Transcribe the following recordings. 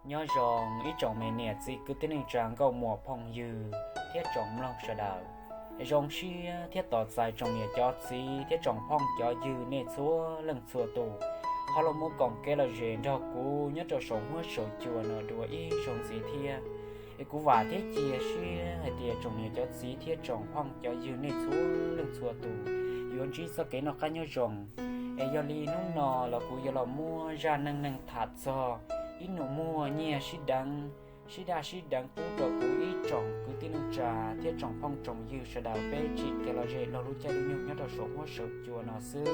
Nyob zoo ib tsoom me niam txiv kwv tij neej tsa nkauj muam phooj ywg thiab tsoom mloog sawv daws. Zoo siab thiab tos txais tsoom niam cov txiv thiab tsoom phooj cov ywg nej txhua leej txhua tus ho los mus koom kev lom zem nrog kuv nyob rau saum huab saum cua no dua ib zaug ntxiv thiab. Es kuv vam thiab cia siab hais tias tsoom niam cov txiv thiab tsoom phooj cov ywg nej txhua leej txhua tus yuav ntsib txoj kev noj qab nyob zoo. Es yog li hnub no los kuv yuav los muab zaj neej neeg tham txog ib nus muag nyiaj sib deev, sib daj sib deev pub rau kuv ib tsoom kwv tij neej tsa thiab tsoom phooj tsoom ywg sawv daws peb tsim kev lom zem laug lub caij lub nyoog nyob rau saum huab saum cua no xwb.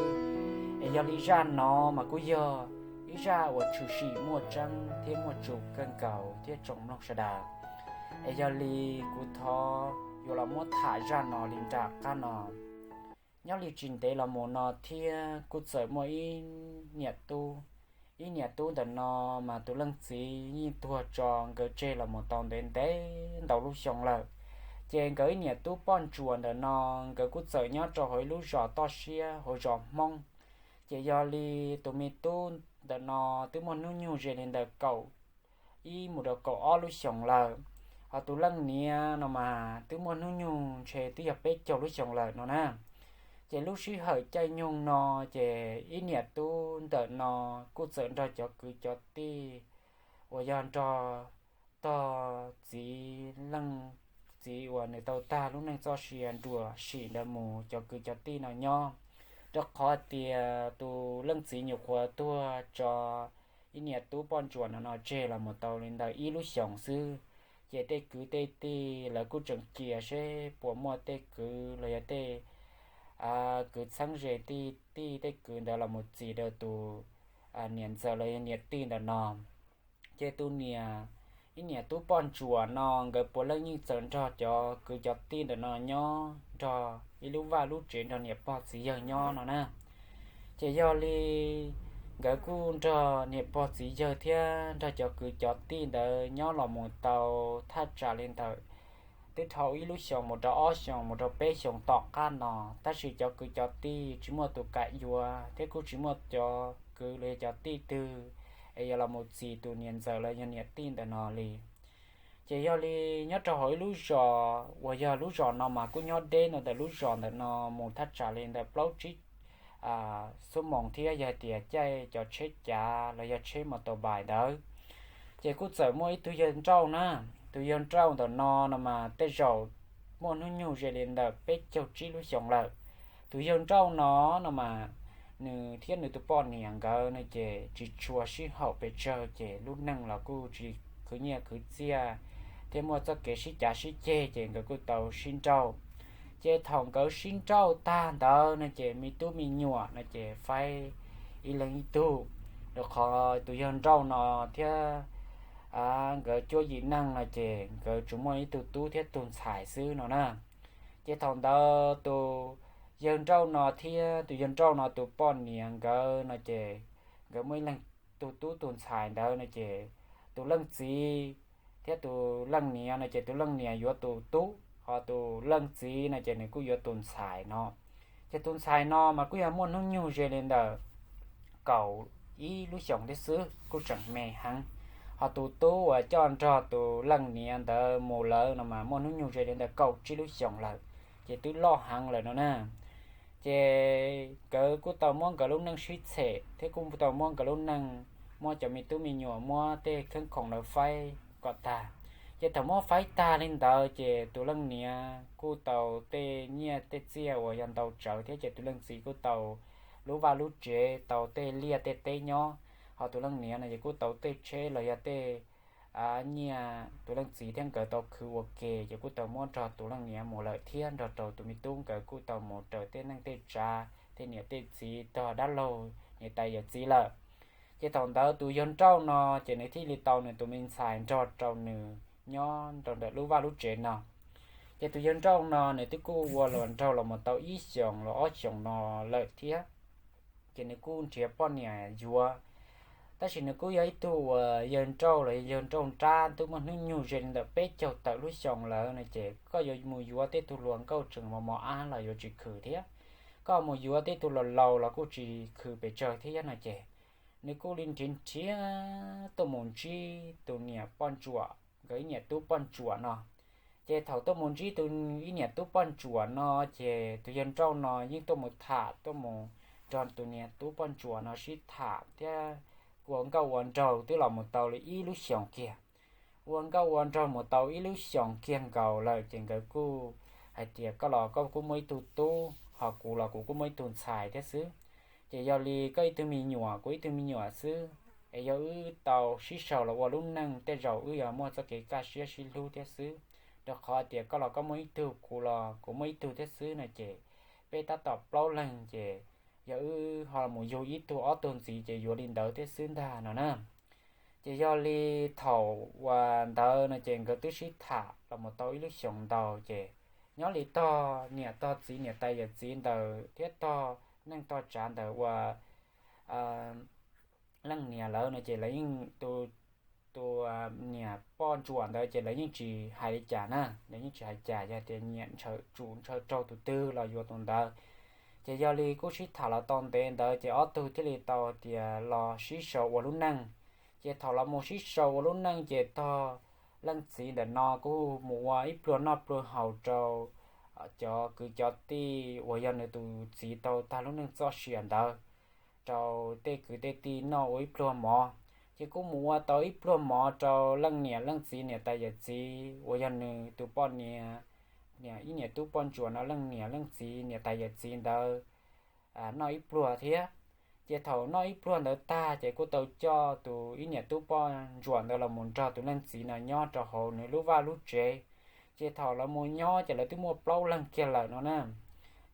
Es yog li zaj no mas kuj yog ib zaj uas tshwm sim muaj tseeb thiab muaj tsum kawg nkaus thiab tsoom mloog sawv daws. Es yog li kuv thov yuav los muab tham zaj no li nram qab no. Nyob li tsis ntev los mus no thiab kuj txawm muaj ib niam tub. Ib niam tub ntawm no mas tus leej txiv yeej tuag tso nkawd tseg los mus tau ntev ntev ntau lub xyoo lawm. Ces nkawd ib niam tub poj ntsuam ntawm no nkawd kuj txawm nyob rau hauv ib lub zos toj siab hauv zos Hmoob. Ces yog li tus me tub ntawm no twb muaj hnub nyoog ze li ntawm kaum ib mus rau kaum ob lub xyoos lawm. Ho tus leej niam no mas twb muaj hnub nyoog ntshe twb yog peb caug lub xyoos lawm no na. Ces lub sij hawm caij nyoog no, ces ib niam tub ntawm no kuj txawm nrog cov kwv cov tij uas yog nrog tog txiv leej txiv uas nws tau tag lub neej txoj sia nruam sim ntawd mus cov kwv cov tij no nyob, rau qhov tias tus leej txiv nyuam qhuav tuag tso ib niam tub poj ntsuam no no tseg los mus tau li ntawm ib lub xyoos xwb. Ces tej kwv tej tij lawv kuj tseem cia seb puas muaj tej kwv los yog tej kwv txheeb ze tij tij tej kwv ntawd los mus txis rau tus niam ntxawm los yog niam tij ntawm no. Ces tus niam, ib niam tub poj ntsuam no nkawd puav leej yeej txawm nrog cov kwv cov tij ntawm no nyob nrog ib lub vaj lub tsev nrog niam pog txiv yawg nyob no na. Ces yog li nkawd kuj nrog niam pog txiv yawg thiab nrog cov kwv cov tij ntawd nyob los mus tau thaj tsam li ntawm twb dhau ib lub xyoos mus rau ob xyoos mus rau peb xyoos tom qab no, tab sis cov kwv cov tij tsis muaj tus kam yuav thiab kuj tsis muaj cov kwv los yog cov tij twg es yuav los mus txis tus niam ntxawm los yog niam tij ntawm no li. Ces yog li nyob rau hauv ib lub zos uas yog lub zos no mas kuj nyob deb ntawm lub zos ntawm no mus thaj tsam li ntawm plaub tsib xuab moos thiab yog tias caij cov tsheb cav los yog tsheb mos tos npais ntawd. Ces kuj txawm muaj ib tug yawg nrauj na, tus yawg nrauj ntawm no no mas tej zaum muaj hnub nyoog ze li ntawm peb caug tsib lub xyoos lawm. Tus yawg nrauj no no mas nws thiab nws tus poj niam nkawd no ces tsis tshua sib haum pes tsawg ces lub neej los kuj tsis khwv nyiaj khwv txiaj thiab muaj txoj kev sib cav sib ceg ces nkawd kuj tau sib nrauj. Ces thaum nkawd sib nrauj tag ntawd no ces me tub me nyuam no ces faib ib leeg ib tug, rau qhov tus yawg nrauj no thiab nkawd cuab yim neeg no ces nkawd tsuas muaj ib tug tub thiab tus ntxhais xwb no na. Ces thaum ntawd tus yawg nrauj no thiab tus yawg nrauj no tus poj niam nkawd no ces nkawd muaj ib leeg tug tub tus ntxhais ntawd no ces tus leej txiv thiab tus leej niam no ces tus leej niam yuav tus tub, ho tus leej txiv no ces nws kuj yuav tus ntxhais no. Ces tus ntxhais no mas kuj yog muaj hnub nyoog ze li ntawm kaum ib lub xyoos thiab xwb, kuj tseem me heev. Ho tus tub uas coj nrog tus leej niam ntawd mus lawm no mas muaj hnub nyoog ze li ntawm kaum tsib lub xyoos lawm, ces twb loj heev lawm no na. Ces nkawd kuj tau muab nkawd lub neej sib txhem thiab kuj tau muab nkawd lub neej, muab cov me tub me nyuam muab tej kheeb khoom lawv faib kom tag. Ces thaum muab faib tag li ntawd ces tus leej niam kuj tau tej nyiaj tej txiaj uas yog ntau tsawv thiab ces tus leej txiv kuj tau lub vaj lub tsev tau tej liaj tej teb nyob, ho tus leej niam no ces kuj tau tej tsheb los yog tej nyiaj tus leej txiv thiab nkawd tau khwv ua ke ces kuj tau muab nrog tus leej niam mus lawm thiab nrog rau tus me tub nkawd kuj tau mus raws tej neej tej tsav tej niam tej txiv tog dab laug niam tais yawm txiv lawm. Ces thaum ntawd tus yawg nrauj no ces nws thiaj li tau nws tus me ntxhais nrog rau nws nyob rau ntawm lub vaj lub tsev no. Ces tus yawg nrauj no nws twb kuj ua los nraug los mus tau ib xyoos los ob xyoos no lawm thiab, ces nws kuj nrhiav poj niam yuav. Tab sis nws kuj yog ib tug uas yawg nrauj los yawg nrauj nrab twb muaj hnub nyoog ze li ntawm peb caug tawm lub xyoos lawm no ces koj yuav mus yuav tej tug hluas nkauj tseem mos mos ab los yuav tsis khwv thiab, koj mus yuav tej tug laus laus los kuj tsis khwv pes tsawg thiab no ces nws kuj li nrhiav nrhiav tuaj mus ntsib tus niam poj ntsuam, nkawd ib niam tub poj ntsuam no. Ces thaum tuaj mus ntsib tus ib niam tub poj ntsuam no, ces tus yawg nrauj no yeej tuaj mus tham, tuaj mus nrog tus niam tub poj ntsuam no sib tham thiab ua nkauj ua nraug twb los mus tau li ib lub xyoos kiag. Ua nkauj ua nraug mus tau ib lub xyoos kiag nkaus lawm ces nkawd kuj hais tias, koj los koj kuj muaj ib tug tub, ho kuv los kuv kuj muaj ib tug ntxhais thiab xwb. Ces yog li koj ib tug me nyuam, kuv ib tug me nyuam xwb, es yog wb tau sib sau los ua lub neej tej zaum wb yuav muaj txoj kev kaj siab sib hlub thiab xwb. Rau qhov tias koj los koj muaj ib tug, kuv los kuv muaj ib tug thiab xwb no ces peb tab tom plaub leeg ces yog wb ho mus yug ib tug ob tug ntxiv ces yuav li ntawd thiab xwb ntag no na. Ces yog li thaum uas ntawd no ces nkawd twb sib tham los mus tau ib lub xyoos ntau ces nyob li tog niam tog txiv, niam tais yawm txiv ntawd thiab tog neej tog tsav ntawd ua leej niam lawv no ces lawv yeej, tus niam poj ntsuam ntawd ces lawv yeej tsis hais li cas na, lawv yeej tsis hais cas, yog tias nyiam ntshaw, tsum ntshaw raug tus twg los yuav tus ntawd. Ces yog li kuj sib tham los tau ntev ntawd ces ob tug thiaj li tau tias los sib sau ua lub neej. Ces thaum los mus sib sau ua lub neej ces tog leej txiv ntawm no kuj mus ua ib pluag noj pluag haus rau cov kwv cov tij uas yog nws tus txiv tau tag lub neej txoj sia ntawd, rau tej kwv tej tij noj ua ib pluag mov. Ces kuj mus ua tau ib pluag mov rau leej niam leej txiv, niam tais yawm txiv uas yog nws tus poj niam, niam ib niam tub poj ntsuam no, leej niam leej txiv, niam tais yawm txiv ntawd noj ib pluag thiab. Ces thaum noj ib pluag ntawd tag ces kuj tau coj tus ib niam tub poj ntsuam ntawd los mus nrog tus leej txiv no nyob rau hauv nws lub vaj lub tsev. Ces thaum los mus nyob ces lawv twb muaj plaub leeg kiag lawm no na.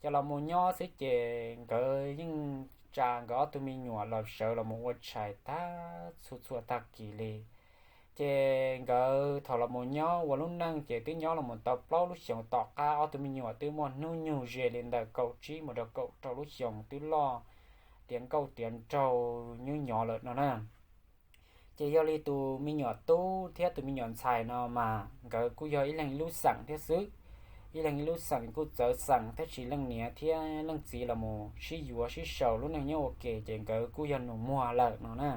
Ces los mus nyob xwb ces nkawd yeej tsa nkawd ob tug me nyuam los sawv los mus ua tshais tag txhua txhua tag kis li. Ces nkawd thaum los mus nyob ua lub neej ces twb nyob los mus tau plaub lub xyoos, tom qab ob tug me nyuam twb muaj hnub nyoog ze li ntawm kaum tsib mus rau kaum rau lub xyoos, twb loj tiav nkauj tiav nraug nyuj nyov lawm no na. Ces yog li tus me nyuam tub thiab tus me nyuam ntxhais no mas nkawd kuj yog ib leeg ib lub xeem thiab xwb. Ib leeg ib lub xeem kuj txawv xeem thiab, tsis leej niam thiab leej txiv los mus sib yuav sib sau lub neej nyob ua ke ces nkawd kuj yog nus muag lawm no na.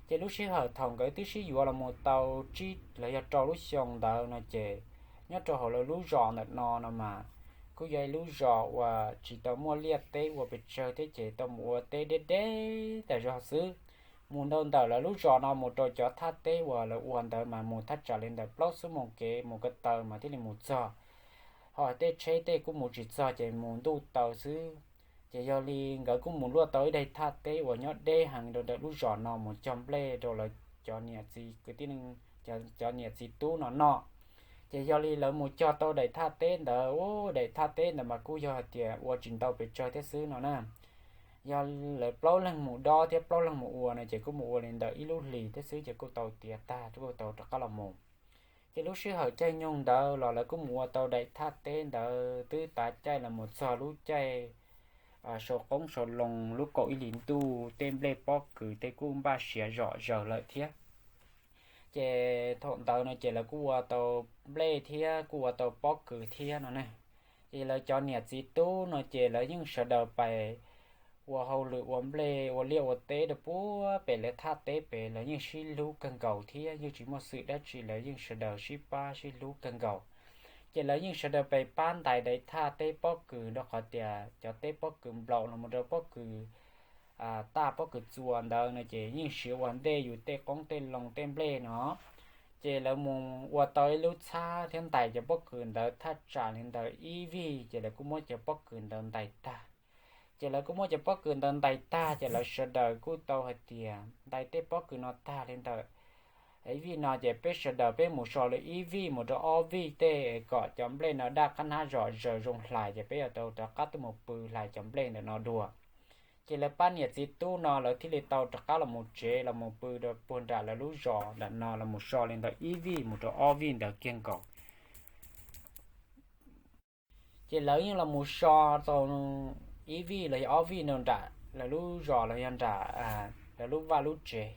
Ces lub sij hawm thaum nkawd twb sib yuav los mus tau tsib los yog rau lub xyoo ntawd no ces nyob rau hauv lawv lub zos ntawm no no mas kuj yog ib lub zos uas tsis tau muaj liaj teb ua pes tsawg thiab, ces tau mus ua teb deb deb tas zog xwb. Mus rau ntawm lawv lub zos no mus rau cov thaj teb uas lawv ua ntawd mas mus thaj tsam li ntawm plaub xuab moos kev mus ko taw mas thiaj li mus txog. Ho tej tsheb tej kuj mus tsis txog ces mus ntuj taw xwb. Ces yog li nkawd kuj mus luaj tau ib daim thaj teb uas nyob deb heev rau ntawm lub zos no mus cog nplej rau lawv cov niam txiv kwv tij, cov niam txiv tub no noj. Ces yog li lawv mus cog tau daim thaj teb ntawd, u, daim thaj teb ntawd mas kuj yog hais tias ua tsis ntau pes tsawg thiab xwb no na. Yog lawv plaub leeg mus dob thiab plaub leeg mus ua no ces kuj mus ua li ntawm ib lub hlis thiab xwb ces kuj tau tiav tag, kuj tau rov qab los mus. Ces lub sij hawm caij nyoog ntawd los lawv kuj mus ua tau daim thaj teb ntawd twb tav caij los mus txog lub caij sau qoob sau loo, lub kaum ib hlis ntuj, tej nplej pob kws tej kuj npaj siav zom zaws lawm thiab. Ces thaum ntawd no ces lawv kuj ua tau nplej thiab kuj ua tau pob kws thiab no ne. Ces lawv cov niam txiv tub no ces lawv yeej sawv daws pais ua hauj lwm ua nplej ua liaj ua teb rau puag pem lawv thaj teb pem, lawv yeej sib hlub kawg nkaus thiab yeej tsis muaj xwm dab tsi, lawv yeej sawv daws sib pab sib hlub kawg nkaus. Ces lawv yeej sawv daws pais pab ntais daim thaj teb pob kws, rau qhov tias cov teb pob kws nplaum los mus rau pob kws taj pob kws txuas ntawd no ces yeej siav ua ntej yus tej qoob tej loo tej nplej no. Ces lawv mus ua tau ib lub txhab thiab ntais cov pob kws ntawd thaj tsam li ntawm ib vij, ces lawv kuj muab cov pob kws ntawd ntais tag. Ces lawv kuj muab cov pob kws ntawd ntais tag ces lawv sawv daws kuj tau hais tias ntais tej pob kws no tag li ntawm ib vij no ces peb sawv daws peb mus so li ib vij mus rau ob vij tej kom cov nplej no daj qab hnab zom zaws zoo hlais, ces peb yuav tau rov qab tuaj mus pw hlais cov nplej ntawm no dua. Ces lawv pab niam txiv tub no lawv thiaj li tau rov qab los mus tsev los mus pw rau puag nram lawv lub zos ntawm no los mus so li ntawm ib vij mus rau ob vij ntawd kiag nkaus. Ces lawv yeej los mus so tau ib vij los yog ob vij rau nram lawv lub zos los yog nram lawv lub vaj lub tsev.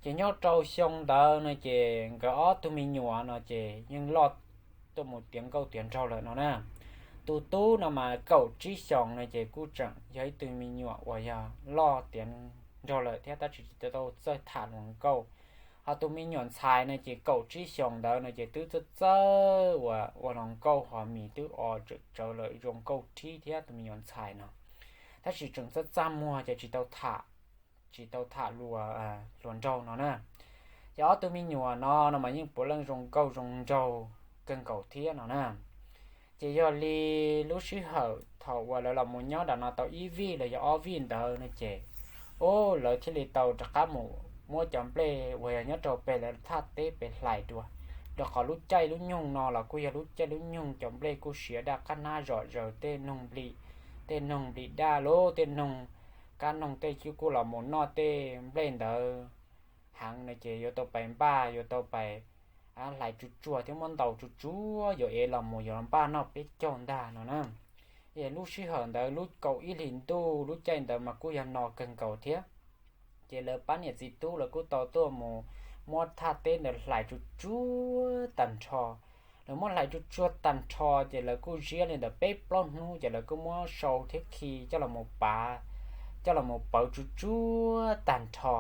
Ces nyob rau xyoo ntawd no ces nkawd ob tug me nyuam no ces yeej loj tuaj mus tiav nkauj tiav nraug lawm no na. Tus tub no mas kaum tsib xyoos no ces kuj tseem yog ib tug me nyuam uas yog loj tiav nraug lawm thiab tab sis tsis tau txawj tham hluas nkauj. Ho tus me nyuam ntxhais no ces kaum tsib xyoos ntawd no ces twb txawj txawj ua hluas nkauj ho mis twb o tsawm tsawv lawm zoo nkauj rhib thiab tus me nyuam ntxhais no. Tab sis tseem txaj txaj muag ces tsis tau tham, tsis tau tham luag hluas nraug no na. Ces ob tug me nyuam no no mas yeej puav leej zoo nkauj zoo nraug kawg nkaus thiab no na. Ces yog li lub sij hawm thaum uas lawv los mus nyob nram no tau ib vij los yog ob vij ntawd no ces, ub, lawv thiaj li tau rov qab mus muab cov nplej uas yog nyob rau pem lawv thaj teb pem hlais dua. Rau qhov lub caij lub nyoog no los kuj yog lub caij lub nyoog cov nplej kuj siav daj qab hnab zom zaws, tej noog npli, tej noog npli daj los tej noog kab noog tej kuj los mus noj tej nplej ntawd heev no ces yuav tau pais npaj, yuav tau pais hlais tsuag tsuag thiab muab ntaus tsuag tsuag yuav ev los mus yuav npaj noj peb caug ntag no na. Lub sij hawm ntawd lub kaum ib hlis ntuj lub caij ntawd mas kuj yog no kawg nkaus thiab. Ces lawv pab niam txiv tub lawv kuj tau tuaj mus muab thaj teb ntawd hlais tsuag tsuag tag nrho. Lawv muab hlais tsuag tsuag tag nrho ces lawv kuj ziab li ntawm peb plaub hnub ces lawv kuj muab sau thiab khi coj los mus pav, coj los mus pawv tsuag tsuag tag nrho.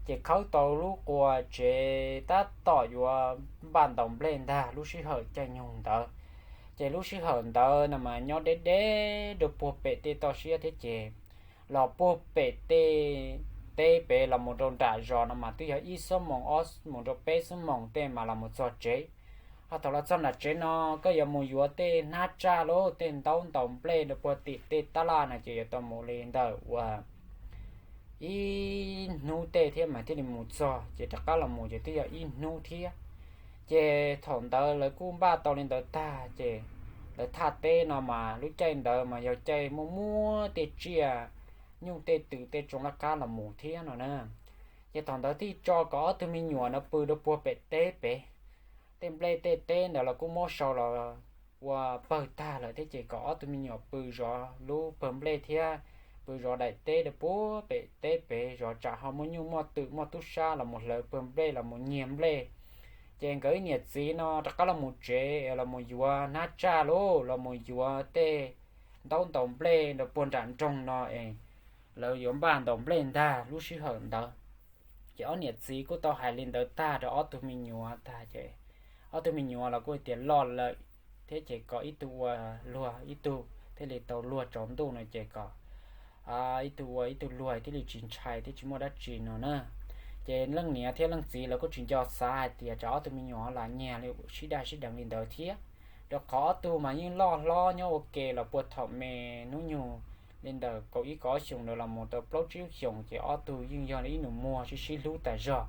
Ces khawb tau lub qua tsev tab tom yuav npaj ntaus nplej ntag lub sij hawm caij nyoog ntawd. Ces lub sij hawm ntawd no mas nyob deb deb rau puag pem tej toj siab thiab ces los puag pem tej teb pem los mus rau nram zos no mas twb yog ib xuab moos ob mus rau peb xuab moos tej mas los mus txog tsev. Ho thaum los txog nram tsev no koj yuav mus yuav tej hnab tsaj los tej ntaub ntaus nplej rau puag tim tej tab laj no ces yuav tau mus li ntawm uas ib hnub tej thiab mas thiaj li mus txog, ces rov qab los mus ces twb yog ib hnub thiab. Ces thaum ntawd lawv kuj npaj tau li ntawd tag ces lawv thaj teb no mas lub caij ntawd mas yog caij muaj muab tej tsiaj nyuj tej twm tej tsoo laj qab los mus thiab no na. Ces thaum ntawd thiaj tso kom ob tug me nyuam no pw rau puag pem teb pem. Tej nplej tej teb ntawd los kuj muab sau los ua pawg tag lawm thiab ces kom ob tug me nyuam pw zov lub pawg nplej thiab pw zov daim teb rau puag pem teb pem zov tsam ho muaj nyuj muaj twm muaj tub sab los mus hlawv pawg nplej los mus nyiag nplej. Ces nkawd ib niam txiv no rov qab los mus tsev los mus yuav hnab tsaj los los mus yuav tej ntaub ntaus nplej rau puag nram nroog no es lawv yuav npaj ntaus nplej ntag lub sij hawm ntawd. Ces ob niam txiv kuj tau hais li ntawd tag rau ob tug me nyuam tag ces ob tug me nyuam los kuj tias loj lawm thiab ces kom ib tug ua luag ib tug thiaj li tau luag tsaus ntuj no ces kom ib tug ua ib tug luag thiaj li tsis ntshai thiab tsis muaj dab tsi no na. Ces leej niam thiab leej txiv lawv kuj tsis nco xav hais tias tsam ob tug me nyuam los nyiag li sib daj sib deev li ntawd thiab, rau qhov ob tug mas yeej loj hlob nyob ua ke los puag thaum me hnub nyoog li ntawm kaum ib kaum ob xyoos ntawd los mus tau plaub tsib xyoos ces ob tug yeej yog ib nus muag sib sib hlub tas zog.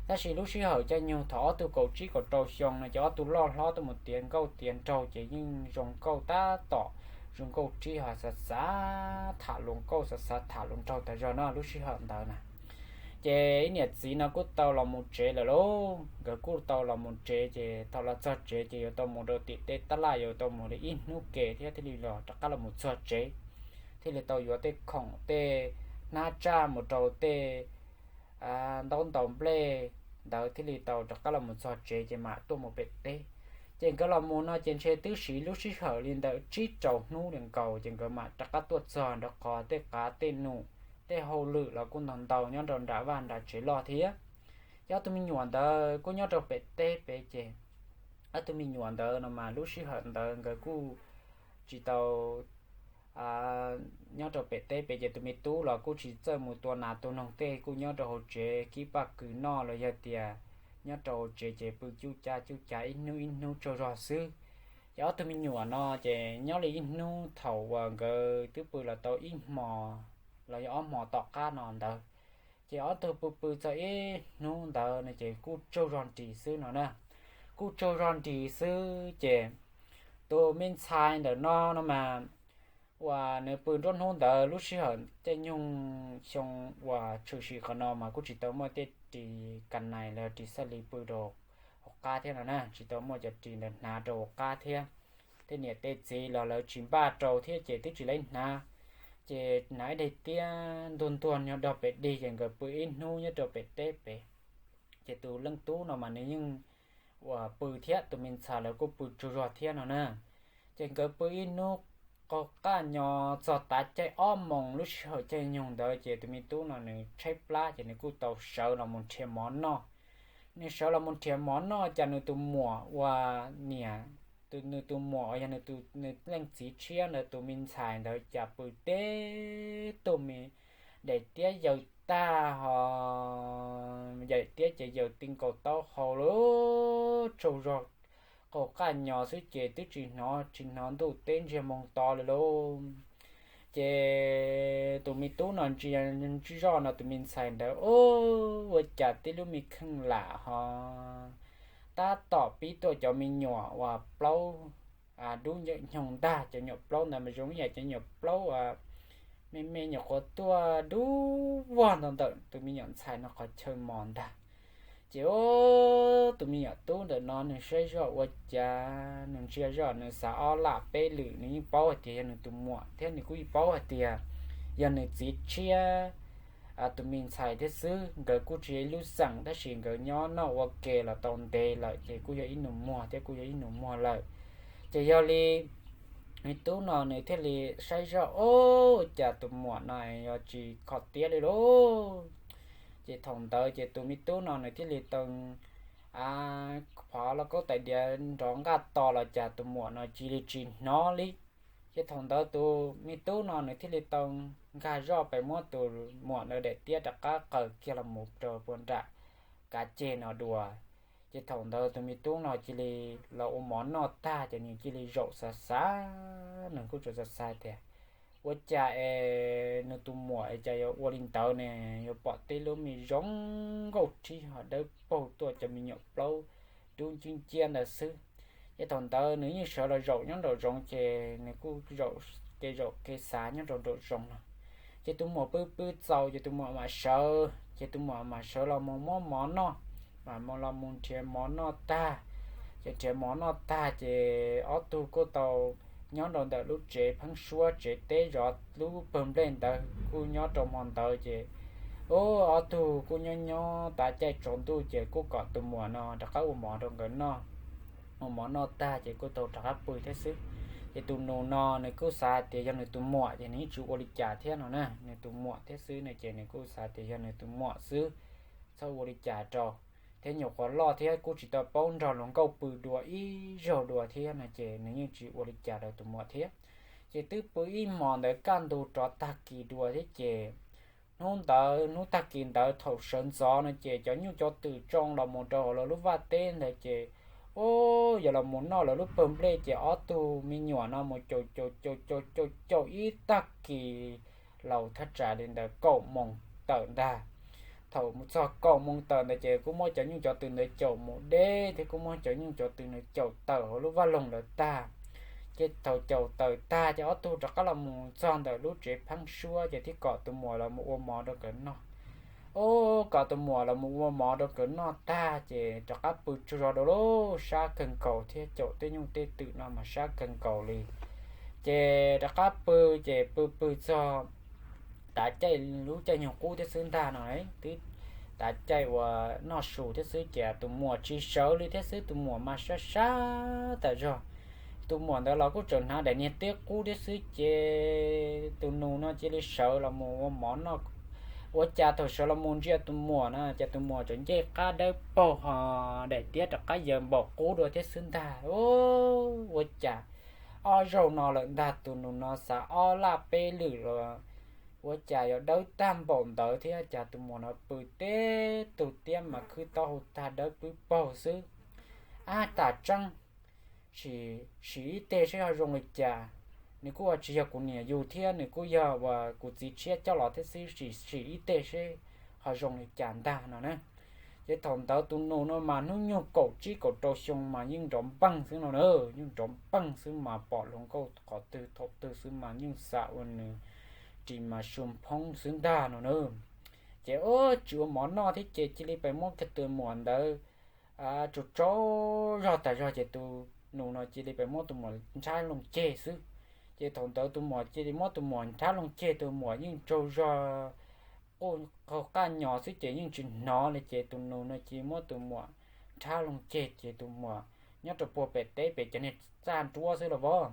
Tab sis lub sij hawm caij nyoog thaum ob tug kaum tsib kaum rau xyoo no ces ob tug loj hlob tuaj mus tiav nkauj tiav nraug ces yeej zoo nkauj tab tom zoo nkauj rhib ho xav xav tham luag nkauj xav xav tham luag nraug tas zog no lub sij hawm ntawd na. Ces ib niam txiv no kuj tau los mus tsev lawm lauj, nkawd kuj tau los mus tsev ces thaum los txog tsev ces yuav tau mus rau tim tej tab laj yuav tau mus li ib hnub ke thiab thiaj li los rov qab los mus txog tsev, thiaj li tau yuav tej khoom tej hnab tsaj mus rau tej ntaub ntaus nplej ntawd thiaj li tau rov qab los mus txog tsev ces mam tuaj mus pem teb. Ces nkawd los mus no ces ntshe twb siv lub sij hawm li ntawm tsib rau hnub li nkaus ces nkawd mam rov qab tuaj txog nrog qhov tej qav tej num tej hauj lwm los kuj ntau ntau nyob rau nram vaj nram tsev loj thiab. Ces ob tug me nyuam ntawd kuj nyob rau pem teb pem ces ob tug me nyuam ntawd no mas lub sij hawm ntawd nkawd kuj tsis tau nyob rau pem teb pem ces tus me tub los kuj tsis txawj mus tua nas tua noog tej, kuj nyob rau hauv tsev kib paj kws noj los yog tias nyob rau hauv tsev ces pw cuj ca cuj ca ib hnub ib hnub tsaug zog xwb. Ces ob tug me nyuam no ces nyob li ib hnub thaum uas nkawd twb pw los tau ib hmo los yog ob hmo tom qab no ntawd, ces ob tug pw pw txog ib hnub ntawd no ces kuj tsaug zog nris xwb no na. Kuj tsaug zog nris xwb ces tus me ntxhais ntawm no no mas uas nws pw nruab hnub ntawd lub sij hawm caij nyoog xyoo uas tshwm sim qhov no mas kuj tsis tau muaj tej ris kas nais los ris xaj li pw rau hauv qab thiab no na, tsis tau muaj cov ris ntawd hnav rau hauv qab thiab. Tej niam tej txiv los lawv tsis npaj rau thiab ces twb tsis laib hnav. Ces hnav ib daim tiab ntuag ntuag nyob rau pem dig ces nkawd pw ib hnub nyob rau pem teb pem. Ces tus leej tub no mas nws yeej uas pw thiab tus me ntxhais lawv kuj pw tsaug zog thiab no na. Ces nkawd pw ib hnub qaug qaj nyo txog tav caij ob moos lub sij hawm caij nyoog ntawd ces tus me tub no nws tshaib plab ces nws kuj tau sawv los mus nrhiav mov noj. Nws sawv los mus nrhiav mov noj cas nws tus muam uas niam, nws tus muam uas yog nws tus, nws leej txiv tshiab ntawd tus me ntxhais ntawd cas pw teb tug me daim tiab yaws tag ho, daim tiab ces yaws ti nkaus taub hau lawm, tsaug zog qaug qaj nyo xwb ces twb tsis hnov, tsis hnov ntuj teb ntsiag moo to li lauj. Ces tus me tub no ntsia zoj no tus me ntxhais ntawd, ua cas tib lub me kheej lam ho tab tom pib tuaj cov me nyuam uas plaub dub ncawm nyoog ntag. Cov nyuam plaub ntawd mas zoo ib yam cov nyuam plaub me me nyuam qhuav tuaj dub vog ntawm tus me nyuam ntxhais no qhov chaw mos ntag. Ces tus me nyuam tub ntawm no nws saib zoj ua cas, nws ntsia zoj nws xav ob lam peb lwm, nws yeej paub hais tias yog nws tus muam thiab nws kuj yeej paub hais tias yog nws txiv tshiab tus me ntxhais thiab xwb. Nkawd kuj tsis yog ib lub xeem tab sis nkawd nyob noj ua ke los tau ntev lawm ces kuj yog ib nus muag thiab kuj yog ib nus muag lawm. Ces yog li me tub no nws thiaj li saib zoj, ua cas tus muam no yog tsis kho tiab li lauj. Ces thaum ntawd ces tus me tub no nws thiaj li tau phov lauj kaub tais diav nrov nqaj to los cas tus muam no cia li tsis hnov li. Ces thaum ntawd tus me tub no nws thiaj li tau nkag zoj pes muab tus muam ntawd daim tiab rov qab qaws kiag los mus rau puag nram kav ceg no dua. Ces thaum ntawd tus me tub no cia li los ua mov noj tag ces nws cia li zaum xav xav, nws kuj tseem xav xav tias, ua cas es nws tus muam es cas yuav ua li ntawd ne, yuav pom tib lub me zoo nkauj rib ho dawb paug tuaj cov me nyuam plaub dub nciab nciab ntawd xwb. Ces thaum ntawd nws yeej sawv los zaum nyob nraum zoov ces nws kuj zaum kev zaum kev xav nyob rau nraum zoov no. Ces tus muam pw pw txaus ces tus muam mam sawv, ces tus muam mam sawv los mus muab mov noj, mam los mus nrhiav mov noj tag. Ces nrhiav mov noj tag ces ob tug kuj tau nyob rau ntawm lub tsev pheeb suab tsev teb zov lub pawg nplej ntawd kuj nyob rau hmo ntawd ces ob tug kuj nyob nyob tav caij tsaus ntuj ces kuj kom tus muam no rov qab ua mov rau nkawd noj. Ua mov noj tag ces kuj tau rov qab pw thiab xwb. Ces tus nus no nws kuj xav tias yog nws tus muam ces nws yeej tsis ua li cas thiab no na, nws tus muam thiab xwb no ces nws kuj xav tias yog nws tus muam xwb, txhob ua li cas rau, thiab nyuam qhuav loj thiab kuj tsis tau paub nrog luag nkauj pw dua ib zaug dua thiab no ces nws yeej tsis ua li cas rau tus muam thiab. Ces twb pw ib hmos ntawd kaj ntug rov tag kis dua thiab ces hnub ntawd hnub tag kis ntawd thaum sawv ntxov no ces cov nyuj cov twm tsoo los mus rau hauv lawv lub vaj teb ntawd ces, o, yog los mus noj lawv lub pawg nplej ces ob tug me nyuam no mus caum caum caum caum caum caum ib tag kis laus thaj tsam li ntawd kaum moos tawm ntag. Thaum mus txog kaum moos tawm ntawd ces kuj muab cov nyuj cov twm ntawd caum mus deb thiab kuj muab cov nyuj cov twm ntawd caum tawm hauv lub vaj loog lawm tag. Ces thaum caum tawm tag ces ob tug rov qab los mus txog ntawm lub tsev pheeb suab ces thiaj kom tus muam los mus ua mov rau nkawd noj. Ub, kom tus muam los mus ua mov rau nkawd noj tag ces rov qab pw tsaug zog rau lub sab kawg nkaus thiab caum tej nyuj tej twm no mas sab kawg nkaus li. Ces rov qab pw, ces pw pw txog tav caij lub caij nyoog qub thiab xwb ntag no, twb tav caij uas noj su thiab xwb ces tus muam tsis sawv li thiab xwb, tus muam mas sab sab tas zog. Tus muam ntawd los kuj tseem hnav daim niag teb qub thiab xwb ces tus nus no cia li sawv los mus ua mov noj. Ua cas thaum sawv los mus ntsia tus muam na ces tus muam tseem ncej qab dawb paug ho daim tiab rov qab yaws npaum qub dua thiab xwb ntag. Ua cas ob zaug no lawm ntag tus nus no xav ob laj peb lwm los ua cas yuav dawb tag npaum ntawd thiab, cas tus muam no pw teb tug tiab mas khwb taub hau tag dawb pwb paug xwb. Ab, tam tseeb, sim ib teg seb ho zoo li cas. Nws kuj ua tsis yog kuv niam yug thiab, nws kuj yog uas kuv txiv tshiab coj los thiab xwb, sim ib teg seb ho zoo li cas ntag no na. Ces thaum ntawd tus nus no mas hnub nyoog kaum tsib kaum rau xyoo mas yeej nrov npeej xwb no na, yeej nrov npeej xwb mas pom hluas nkauj qhov twg thaum twg xwb mas yeej xav ua nws ris mas su phoob xwb ntag no na. Ces ua tsis ua mov noj thiab ces cia li pes muab kiag tus muam ntawd tsaug tsaug zog tas zog ces tus nus no cia li pes muab tus muam nrhab looj ceg xwb. Ces thaum ntawd tus muam cia li muab tus muam nrhab looj ceg, tus muam yeej tsaug zog quj qaug qaj nyo xwb ces yeej tsis hnov li ces tus nus no cia li muab tus muam nrhab looj ceg ces tus muam nyob rau puag pem teb pem cov niag txaj nruab xwb los as.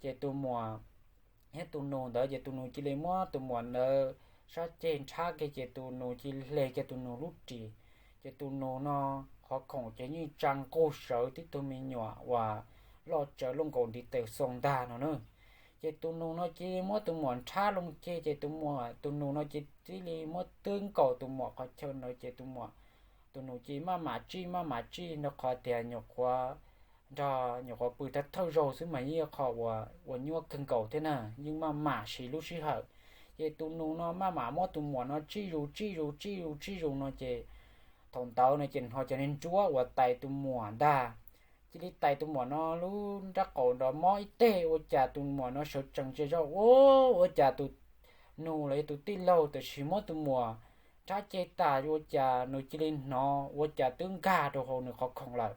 Ces tus muam thiab tus nus ntawd ces tus nus cia li muab tus muam ntawd sab ceg nrhab kiag ces tus nus cia li hle kiag tus nus lub ris. Ces tus nus no qhov khoom ces yeej tsa nqug sawv tib tug me nyuam uas loj tsawv luaj nkaus ntiv tes xoo ntag no na. Ces tus nus no cia li muab tus muam nrhab loo ceg ces tus muam, tus nus no ces cia li muab twb nkaus tus muam qhov chaw ntawd ces tus muam, tus nus cia li maj mam tsij maj mam tsij nrog qhov tias nyuam qhuav nrog nyuam qhuav pw thawj thawj zaug xwb mas yeej yog qhov uas ua nyuaj kawg nkaus thiab na, yeej maj mam siv lub sij hawm. Ces tus nus no maj mam muab tus muam no tsij zus tsij zus tsij zus tsij zus no ces thaum ntawd no ces hnov cov niag nruab uas tais tus muam ntag, cia li tais tus muam no lub nrab qaum nrov mob ib teg ua cas tus muam no sawv tsees tsis zoj ua, ua cas tus nus los yog tus tij laug tam sim muab tus muam nrhab ceg tas ua cas nws cia li hnov ua cas twb nkag rau hauv nws qhov khoom lawm.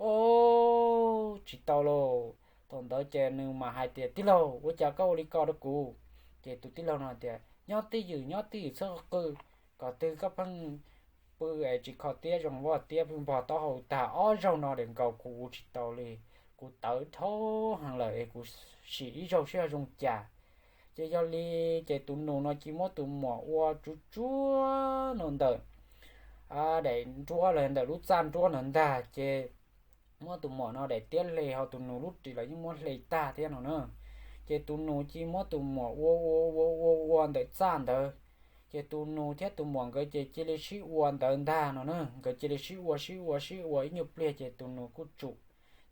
Ua tsis tau lauj. Thaum ntawd ces nws mam hais tias tij laug ua cas koj ua li ko rau kuv? Ces tus tij laug no tias nyob twj ywm nyob twj ywm txhob qw, kom twg koj pheej pw es tsis kho tiab zoo vaj tiab pheej npog taub hau tag ob zaug no daim nkaus kuv ua tsis tau li, kuv tawv dhau heev lawm es kuv sim ib zaug seb ho zoo cas. Ces yog li ces tus nus no cia muab tus muam ua tsuag tsuag no ntawm daim nruab los ntawm lub txaj nruab no ntag ces muab tus muam no daim tiab hle ho tus nus lub ris los yeej muab hle tag thiab no na. Ces tus nus cia muab tus muam ua ua ua ua ua ntawm txaj ntawd. Ces tus nus thiab tus muam nkawd ces cia li sib ua ntawd ntag no na, nkawd cia li sib ua sib ua sib ua ib nyuag pliag ces tus nus kuj tsum.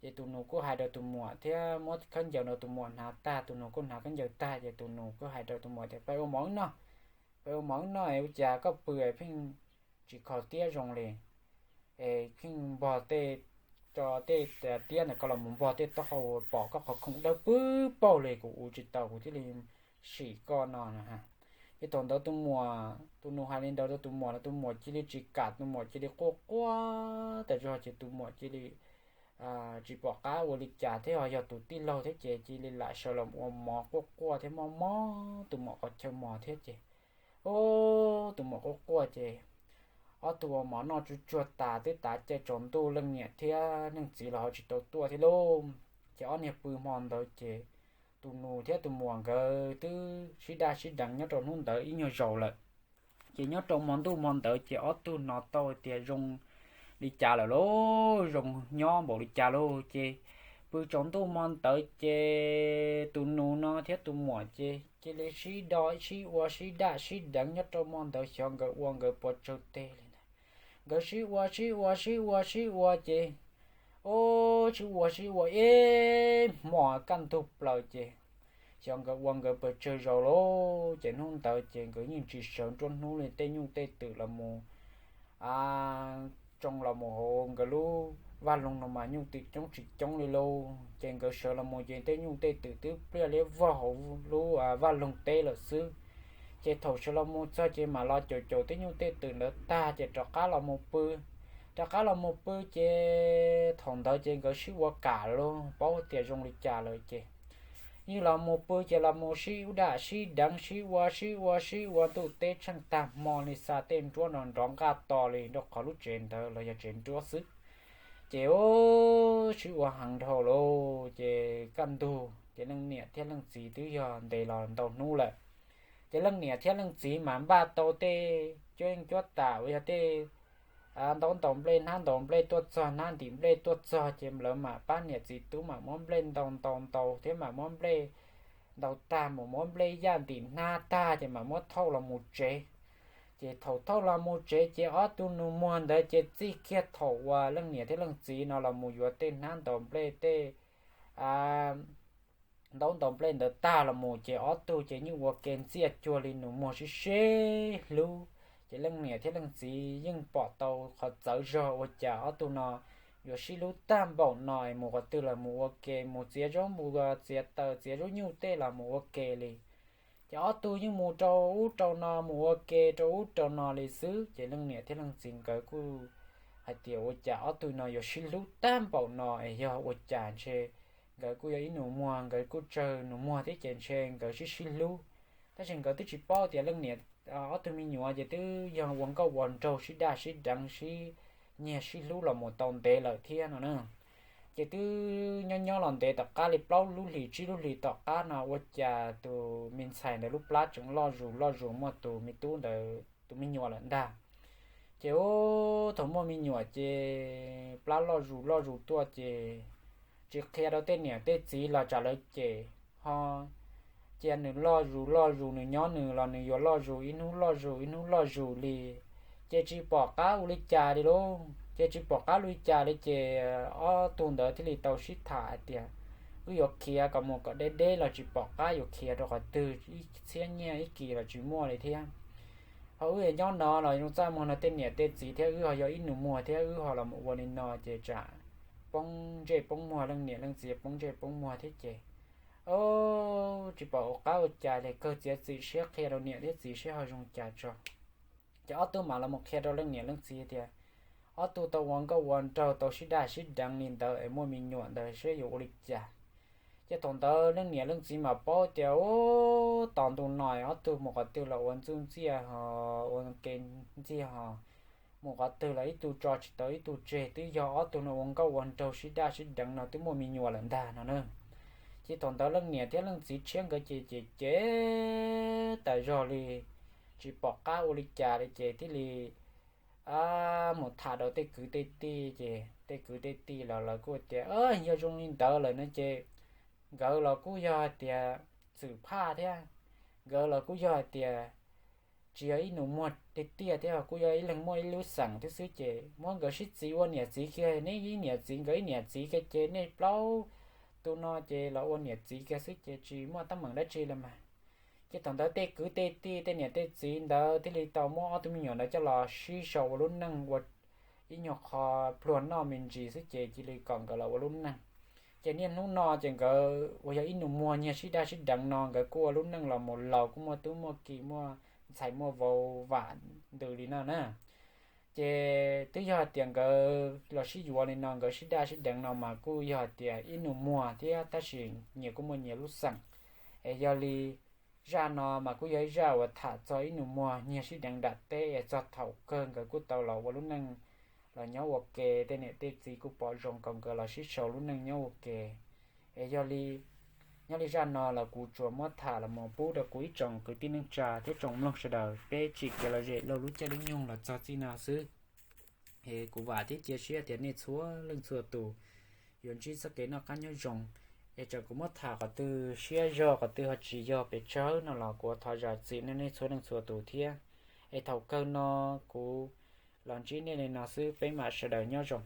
Ces tus nus kuj hais rau tus muam thiab muab khaub ncaws rau tus muam hnav tag, tus nus kuj hnav khaub ncaws tag ces tus nus kuj hais rau tus muam tias peb ua mov wb noj, peb ua mov wb noj es ua cas koj pw es pheej tsis kho tiab zoo li, es pheej npog tej, tso tej tiab ntawm koj los mus npog tej taub hau pom koj qhov khoom dawb pwb paug li kuv ua tsis tau kuv thiaj li sim koj no. Ces thaum ntawd tus muam, tus nus hais li ntawd rau tus muam no tus muam cia li tsis kam, tus muam cia li quaj quaj tas zog ces tus muam cia li tsis pom qab ua li cas thiab ho yog tus tij laug thiab ces cia li lam sawv los ua mov quaj quaj thiab mob mob tus muam qhov chaw mos thiab ces tus muam quaj quaj ces ob tug ua mov noj tsuag tsuag tas twb tav caij tsaus ntuj leej niam thiab leej txiv los ho tsis tau tuaj thiab lauj. Ces ob niag pw hmo ntawd ces tus nus thiab tus muam nkawd twb sib daj sib deev nyob rau hnub ntawd ib nyuag zaus lawm. Ces nyob rau hmo ntuj hmo ntawd ces ob tug hnov tau tias zoo li cas lawm lauj, zoo nyob npaum li cas lauj. Ces pw tsaus ntuj hmo ntawd ces tus nus no thiab tus muam ces cia li sib do sib ua sib daj sib deev nyob rau hmo ntawd xyov nkawd ua nkawd puas tsawg teg li ntag. Nkawd sib ua sib ua sib ua sib ua ces ua sib ua sib ua ib hmos kaj ntug plaws ces xyov nkawd ua nkawd puas tsawg zaus lauj. Ces hnub ntawd ces nkawd yeej tsis sawv nruab hnub li, tej nyuj tej twm los mus tsoo los mus hauv nkawd lub vaj loog no mas nyuj twm coob tsis coob li lauj. Ces nkawd sawv los mus ces tej nyuj tej twm twb pliaj liab vog hauv lub vaj loog teb lawm xwb. Ces thaum sawv los mus txog ces mam los caum caum tej nyuj tej twm ntawd tag ces rov qab los mus pw. Rov qab los mus pw ces thaum ntawd ces nkawd sib ua kam lauj, paub tias zoo li cas lawm ces yeej los mus pw ces los mus sib ua daj sib deev sib ua sib ua sib ua ntuj teb tsheej tag hmo li xa tej nruab no nrov nqaj to li rau qhov lub tsev ntawd los yog tsev nruab xwb. Ces sib ua heev dhau lauj ces kaj ntug ces leej niam thiab leej txiv twb yog ntes los ntau hnub lawm. Ces leej niam thiab leej txiv mas npaj tau tej cuab yeej cuab tam uas yog tej ntaub ntaus nplej hnab ntaus nplej tuaj txog, hnab ntim nplej tuaj txog ces lawv mam pab niam txiv tub mam muab nplej ntaus ntaus ntaus thiab mam muab nplej ntaus tag mam muab nplej yaj ntim hnab tag ces mam muab thauj los mus tsev. Ces thaum thauj los mus tsev ces ob tug nus muag ntawd ces txij kiag thaum uas leej niam thiab leej txiv no los mus yuav tej hnab ntaus nplej tej ntaub ntaus nplej ntawd tag los mus ces ob tug ces yeej ua ke ntxiaj cuag li nus muag sib sib hlub. Ces leej niam thiab leej txiv yeej pom tau qhov txawv zog ua cas ob tug no yuav sib hlub tag npaum no es mus qhov twg los mus ua ke, mus txiav zaub mus txiav taws txiav zaub nyuj tej los mus ua ke li. Ces ob tug yeej mus rau ub rau no mus ua ke rau ub rau no li xwb ces leej niam thiab leej txiv nkawd kuj hais tias ua cas ob tug no yuav sib hlub tag npaum no es yog ua cas ntshe nkawd kuj yog ib nus muag, nkawd kuj tsawg nus muag thiab ces ntshe nkawd sib sib hlub. Tab sis nkawd twb tsis paub tias leej niam ob tug me nyuam ces twb yog ua nkauj ua nraug sib daj sib deev sib nyiag sib hlub los mus tau ntev lawm thiab no na. Ces twb nyob nyob los ntev tom qab li plaub lub hlis tsib lub hlis tom qab no ua cas tus me ntxhais ntawd lub plab tseem loj zus loj zus muaj tus me tub ntawd tus me nyuam lawm ntag. Ces ub thaum muaj me nyuam ces plab loj zus loj zus tuaj ces tsis qhia rau tej niam tej txiv los tsam lawv cem ho cia nws loj zus loj zus, nws nyob nws los nws yuav loj zus ib hnub loj zus ib hnub loj zus li. Ces tsis pom qab ua li cas li lauj, ces tsis pom qab ua li cas li ces ob tug ntawd thiaj li tau sib tham hais tias wb yuav khiav kom mus kom deb deb los tsis pom qab yuav khiav rau qhov twg, ib txhiab nyiaj ib kis los tsis muaj li thiab. Ho wb nyob no los zoo txaj muag no tej niam tej txiv thiab wb ho yog ib nus muag thiab wb ho los mus ua li no ces tsam poob ntsej poob muag, leej niam leej txiv poob ntsej poob muag thiab ces, o, tsis pom ua qab ua cas li, kawg txiav txim siab qhia rau niam thiab txiv seb ho zoo cas tso. Ces ob tug mam los mus qhia rau leej niam leej txiv tias ob tug tau ua nkauj ua nraug tau sib daj sib deev li ntawd es muaj me nyuam ntawd seb yuav ua li cas. Ces thaum ntawd leej niam leej txiv mam paub tias ub tos ntu no ob tug mus qhov twg los ua ntxuj ntxiaj ho ua ke ntxiag ho mus qhov twg los ib tug tso tsis tau ib tug tseg, twb yog ob tug no ua nkauj ua nraug sib daj sib deev no twb muaj me nyuam lawm ntag no na. Ces thaum ntawd leej niam thiab leej txiv tshiab nkawd ces ces ces tas zog li, tsis pom qab ua li cas li ces thiaj li mus tham rau tej kwv tej tij ces tej kwv tej tij los lawv kuj tias yog zoo li ntawd lawm no ces nkawd los kuj yog hais tias txwm phaj thiab, nkawd los kuj yog hais tias tsis yog ib nus muag tiag tiag thiab kuj yog ib leeg muaj ib lub xeem thiab xwb ces muab nkawd sib txiv ua niam txiv kiag, nej ib niam txiv nkawd ib niam txiv kiag ces nej plaub tus no ces los ua niam txiv kiag xwb ces tsis muaj teeb meem dab tsi li mas. Ces thaum ntawd tej kwv tej tij tej niam tej txiv ntawd thiaj li tau muab ob tug me nyuam ntawd coj los sib sau ua lub neej ua ib nyuag qho pluag noj me ntsis xwb ces cia li kom nkawd los ua lub neej. Ces niaj hnub no ces nkawd uas yog ib nus muag nyiag sib daj sib deev no nkawd kuj ua lub neej los mus laus kuj muaj tub muaj ki muaj ntxhais muaj vauv vam ntws li no na. Ces twb yog hais tias nkawd los sib yuav li no nkawd sib daj sib deev no mas kuj yog hais tias ib nus muag thiab tab sis nyias kuj muaj nyias lub xeem. Es yog li zaj no mas kuj yog ib zaj uas tham txog ib nus muag nyiag sib deev nram teb es txog thaum kawg nkawd kuj tau los ua lub neej los nyob ua ke, tej niam tej txiv kuj pom zoo kom nkawd los sib sau lub neej nyob ua ke. Es yog li nyob li zaj no los kuv tsuas muab tham los mus pub rau kuv ib tsoom kwv tij neej tsa thiab tsoom mloog sawv daws peb tsim kev lom zem laug lub caij lub nyoog los txog txij no xwb. Es kuv vam thiab cia siab tias nej txhua leej txhua tus yuav ntsib txoj kev noj qab nyob zoo. Es tsam kuv muab tham qhov twg siab zog qhov twg ho tsis yog pes tsawg no los kuv thov zam txim nej nej txhua leej txhua tus thiab. Es thaum kawg no kuv los ntsib nej li no xwb, peb mam sawv daws nyob zoo.